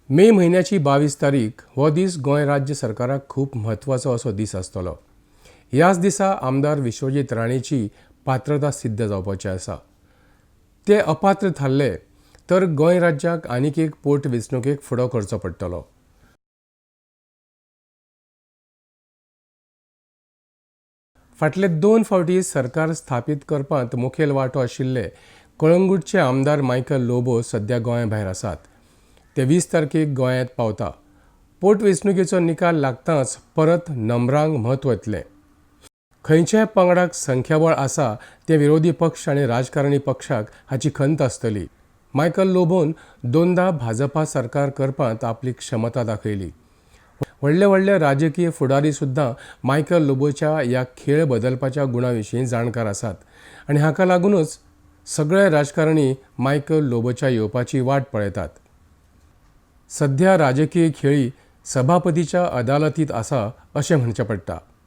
मे म्हयन्याची 22 तारीख हो दीस गोंय राज्य सरकाराक खूब म्हत्वाचो असो दीस आसतलो. ह्याच दिसा आमदार विश्वजीत राणेची पात्रता सिद्ध जावपाची आसा. ते अपात्र थारले तर गोंय राज्याक आनीक एक पोटवेंचणुकेक फुडो करचो पडटलो. फाटले 2 फावटी सरकार स्थापीत करपांत मुखेल वांटो आशिल्ले कळंगूटचे आमदार मायकल लोबो सध्या गोंया भायर आसात. ते 20 तारखेक गोंयांत पावता. पोटवेंचणुकेचो निकाल लागतांच परत नंबरांक म्हत्व येतलें. खंयच्याय पंगडाक संख्याबळ आसा तें विरोधी पक्ष आनी राजकारणी पक्षाक हाची खंत आसतली. मायकल लोबोन 2दा भाजपा सरकार करपांत आपली क्षमता दाखयली. व्हडले व्हडले राजकीय फुडारी सुद्दां मायकल लोबोच्या ह्या खेळ बदलपाच्या गुणा विशीं जाणकार आसात आनी हाका लागूनच सगळे राजकारणी मायकल लोबोच्या येवपाची वाट पळयतात. सध्या राजकीय खेळी सभापतीच्या अदालतीत आसा अशें म्हणचें पडटा.